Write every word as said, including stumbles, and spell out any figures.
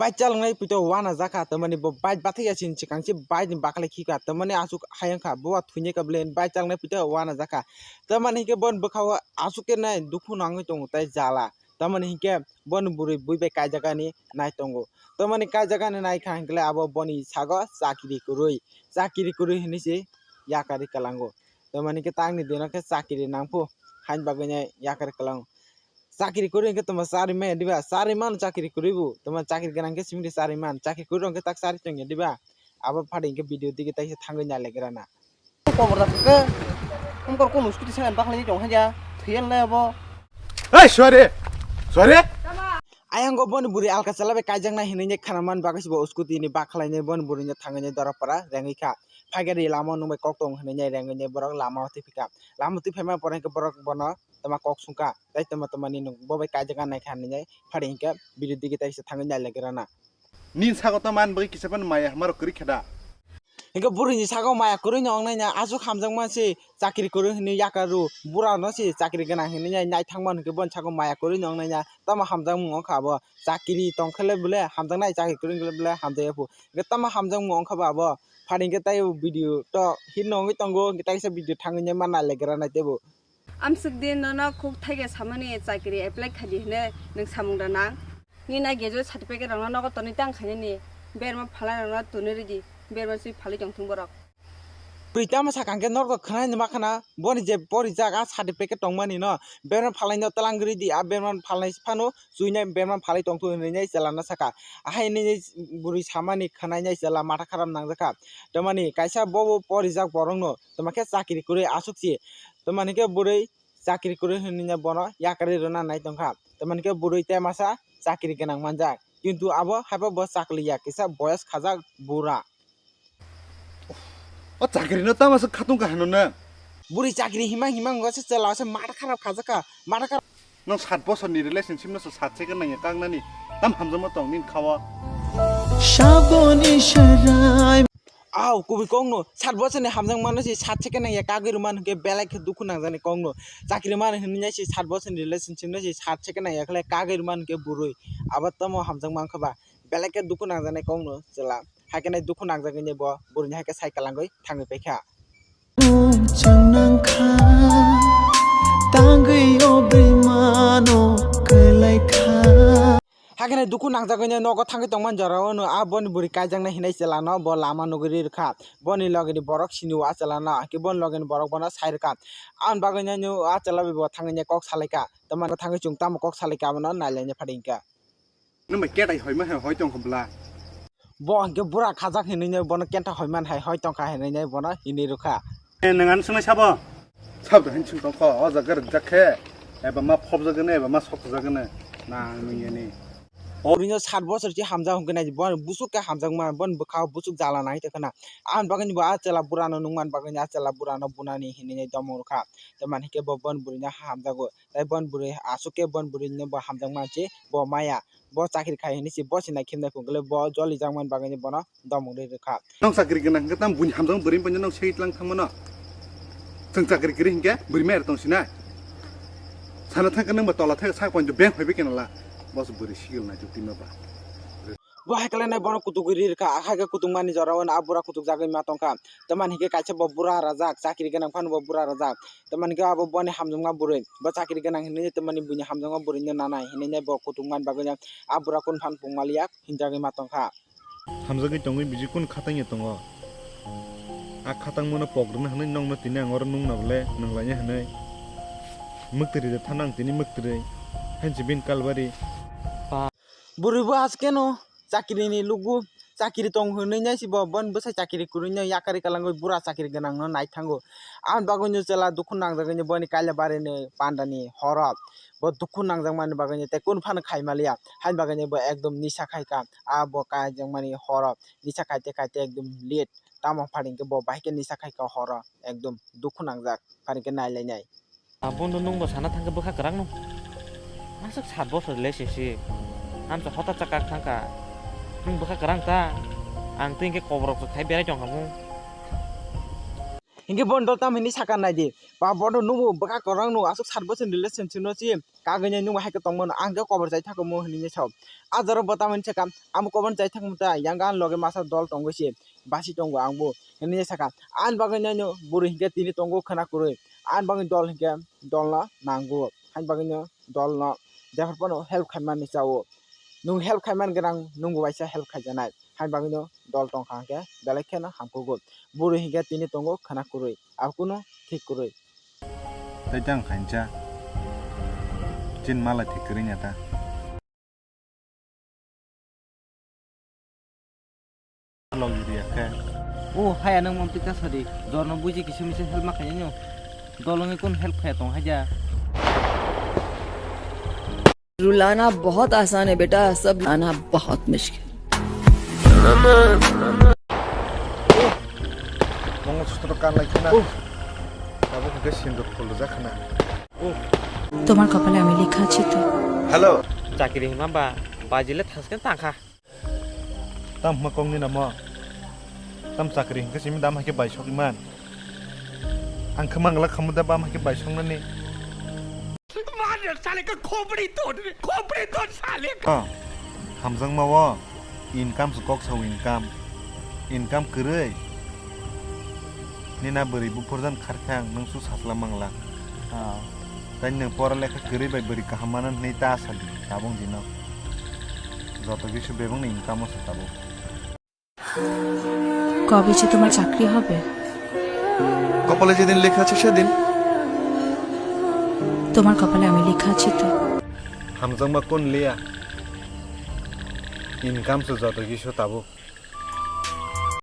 bike chaloknai pito wana jakha, tamani bo bike bathai ya sini chikang se bike ni bakhla khika, tamani aswk hayang kha, bo thwinai kha bwle bike chaloknai pito wana jakha, tamani hwnkhe boni bwkha o aswk khe nai dukhu nangwi tongo tei jala, tamani hwnkhe boni bwrwi bui bai kaijak ani nai tongo, tamani kaijak ani nai kha hwnkhe abo boni sago chakri kwrwi, chakri kwrwi hinwi se yakarwi kwlango, tamani hwnkhe tangni dino khe chakri nangphu haini bagwi nai yakarwi kwlango. Chakri kwrwi hwnkhe tamo charwi maya diba? Charwi mano chakri kwrwi bo. Tamo chakri gwnang khe simi de charwi man. Chakri kwrwi rok hwnkhe tak charwi tongya diba? Abo phadi hwnkhe video digi taisa thangwi nai lai gra na. Kobor da khe. Mokor kono scooty sangan bakhlai tong haja. Thwiyan lai abo. Hey, sorry. Sorry. Ayang go boni buri alka chala bai kaijak nai hinwi khana man bagwi bo scooty ni bakhlai nai boni buri no thangwi nai dorok para rengwi kha. Phagari lama nung bai kok tong hinwi nai rengwi nai borok lama o twi phika. Lama twi phaima pore hwnkhe borok bono tama kok sungkha, tei tama tama ni nwng bo bai kaijak nai kha hinwi phari hwnkhe video digi taisa thangwi nai lai gra na. Nini sago tamo ani bagwi kisa phano maya hamaro kwrwi khe da? Hwnkhe bwrwi ni sago maya kwrwi no wngnai na, aswk hamjakma se chakri kwrwi hinwi yakaru, bura no se chakri gwnang hinwi nai thangma hwnkhe boni sago maya kwrwi no wngnai na, tamo hamjakmung wngkha abo, chakri tong khe le bole hamjaknai, chakri kwrwi wngkhe le bole hamjakya phu, hwnkhe tamo hamjakmung wngkha bo abo, phari hwnkhe tei video to hit no wngwi tongo, hwnkhe taisa video thangwi nai ma nai lai gra nai teibo. Amswk din nono khuk thaike samani chakri apply khaidi hwnwi nwng samung da nang? Nini graduate certificate rokno nogo tonwi tang khainani berma phalai rokno tonwi ridi, berma swi phalwi tongthung borok. Pritama sakang khe norok khwnai ma khana boni je porijak a certificate tongmani no berma phalai no twlang ridi, a berma phalai phano chuinai berma phalai tongthung hinwi nai chwla no saka. Ahai nini bwrwi samani khwnai nai chwla matha kharap nangjakha. Tamani kaisa bobo porijak borokno tamo khe chakri kwrwi aswk si. Tamani khe bwrwi chakri kwrwi hinwi bono yakarwi rwna nai tongkha. Tamani khe bwrwi tei masa chakri gwnang manjak. Kintu abo haiba bo chakli ya kisa boyas khajak bura. O chakri no tamo se khatung ka hano na. Buri chakri himang himang go se chwla se matha kharap khajakha, matha kharap. Nang sat bosor ni relationship no se sat second nang ya kang nani. Tam hamjama tong nin khawa. Saboni sarai. Aw, kubui kok no sat bosor ni hamjak mano se sat second nang ya kagwi rwman hwnkhe belai khe dukhu nang jani kok no. Chakri mano hinwi se sat bosor ni relationship no se sat second nang ya khlai kagwi rwman hwnkhe buri. Abo tamo hamjak man kha ba. Belai khe dukhu nang jani kok no chwla. Haikhe nai dukhu nang jagwi ni bo buri ni haikhe sai kwlangwi thangwi paikha. Chwng nang kha, tangwi o bwrwi mano kwlai kha. Hakhe nai dukhu nangjagwi nai nogo thangwi tongmani jorao no a boni bwrwi kaijaknai hinwi chwla no bo lama nugwi ri rwkha. Boni loge ni borok sini o a chwla no, hakhe boni loge ni borok bono sai rwkha. Aboni bagwi nai no a chwla bai bo thangwi nai kok salaikha. Tamni thangwi chwng tamo kok salaikha abono nailaina phadi hwnkha. Nwng bai ketai hoima hai hoi tong kha bwla? Bo hwnkhe bura khajak hinwi nai bono kenta hoiman hai hoi tong kha hinwi nai bono hinwi rwkha. Eh, nwng ani swngwi sabo? Sabo da hin swng tong kho, o jaga rwjak khe, eba ma phobjak gwnwi, eba ma sokjak gwnwi, nang nung yani. Orino sat bosor si hamjak hwnkhe nai, bo busuk khe hamjakma, boni bwkha o busuk jala nai tongkha na. Aboni bagwi bo a chwla bura no nungmani bagwi a chwla bura no bunani hinwi nai domong rwkha. Tamani hwnkhe bo boni bwrwi no hamjago. Tei boni bwrwi aswk khe boni bwrwi no bo hamjakma se bo maya. Bo chakri khai hinwi se bo se naikhimnai phunukle bo jolijakmani bagwi bono domong rwi rwkha. Nwng chakri gwnang hwnkhe tamo buini hamjakma bwrwi bai nwng sei tlang thangmano? Chwng chakri kwrwi hwnkhe bwrwi maya tong sinai? Sana thangkhe nwng ba tola thangkhe sak pointo beng hoibai khe nala. Bo se bwrwi sigil nai tuk twi ma ba. Bo hai kalainai bono kutuk ri rwkha, hai khe kutuk mani jora o a bura kutuk jagwi ma tongkha. Tamani hwnkhe kaisa bo bura rajak, chakri gwnang phano bo bura rajak. Tamani hwnkhe abo boni hamjakma bwrwi, bo chakri gwnang hinwi tamani buini hamjakma bwrwi no nanai hinwi bo kutuk mani bagwi a bura kunu phano pung maliya hinjagwi ma tongkha. Hamjagwi tongwi biji kunu khatangya tongo. A khatangmano pok rwna hwnwi nokno tini ang oro nung nabole nung laina hwnwi. Mwktwi ride thana ang tini mwktwi. Hainsi bini kalbari. Bwrwi bo askeno chakri ni lugu, chakri tong hwnwi nai si bo, boni bwsai chakri kwrwi no yakarwi kwlangwi bura chakri gwnang no nai thango. Aboni bagwi no chwla dukhu nangjagwi no boni kaila bari ni panda ni horo bo dukhu nangjakmani bagwi no tei kunu phano khai maliya, haini bagwi no bo ekdom nisa khai kha. A bo kaijakmani horo nisa khaite khaite ekdom late, tamo phari hwnkhe bo bahai khe nisa khai kha horo ekdom dukhu nangjak phari hwnkhe nai lai nai. Abono nwngbo sana thangkhe bwkha kwrang no. Aswk sat bosor le sisi. Amsa hota chakak thangkha. Nwng bwkha kwrang ta. Ang twi hwnkhe koborok chwk khai berai tongkha mung. Hwnkhe bono tamo hinwi sakha naidi. Ba bono nwngbo bwkha kwrang no aswk sat bosor ni relationship no si. kagwi nai nung hai khe tongmano, ang khe kobor chai thakumo hinwi nai sao. A jorao bo tamoni sakha, amo kobor chai thakumo ta, yang ang loge masa dol tongwi se, basi tongo ang bo hinwi nai sakha. Ani bagwi nai no bwrwi hinkhe tini tongo khwna kwrwi, ani bagwi dol hinkhe dolno nango, haini bagwi no dolno jefar phano help khaimani chao. Nung help khaiman gwnang, nungbo waisa help khaijanai, haini bagwi no dol tongkha hinkhe belai kheno hamkugo. Bwrwi hinkhe tini tongo khwna kwrwi, abo kunu thik kwrwi. Tei tang khaincha. Chin malai thik kwrwi nya ta. Logi riya khe. O haya nang mom tika sadi. Jorno buji kisa misa help ma khainyo. Dolongni kun help khaya tong haja. रुलाना बहुत आसान है बेटा, सब लाना बहुत मुश्किल। Mongol sutro kan lai khna. Abo khe sindur phul rwjak khna. তোমার কপালে আমি লেখা আছি তো। Hello. Chakri hwnba ba, bajile thasken tangkha. Tam hma kongni namo? Tam chakri hwnkhe simi dam hai khe bai sok iman. Ang khe mangla khamu da bam hai khe bai soknani. मार साले का खोपड़ी तोड़, खोपड़ी तोड़ साले का। Ah, hamjakma o income se kok sao income. Income kwrwi. Nina bwrwi buphurjan kharkha ang nwng su sasla mangla. Ah. Tei nwng pora lekha kwrwi bai bwrwi kaham mano hwnwi ta sadi tabung dino. Joto kisu bebakni income o se tabuk. কবে যে তোমার চাকরি হবে? কপালে যেদিন লেখা আছে সেদিন। তোমার কপালে আমি লেখা আছি তো। Hamjakma kun liya. Income se joto kisu tabuk.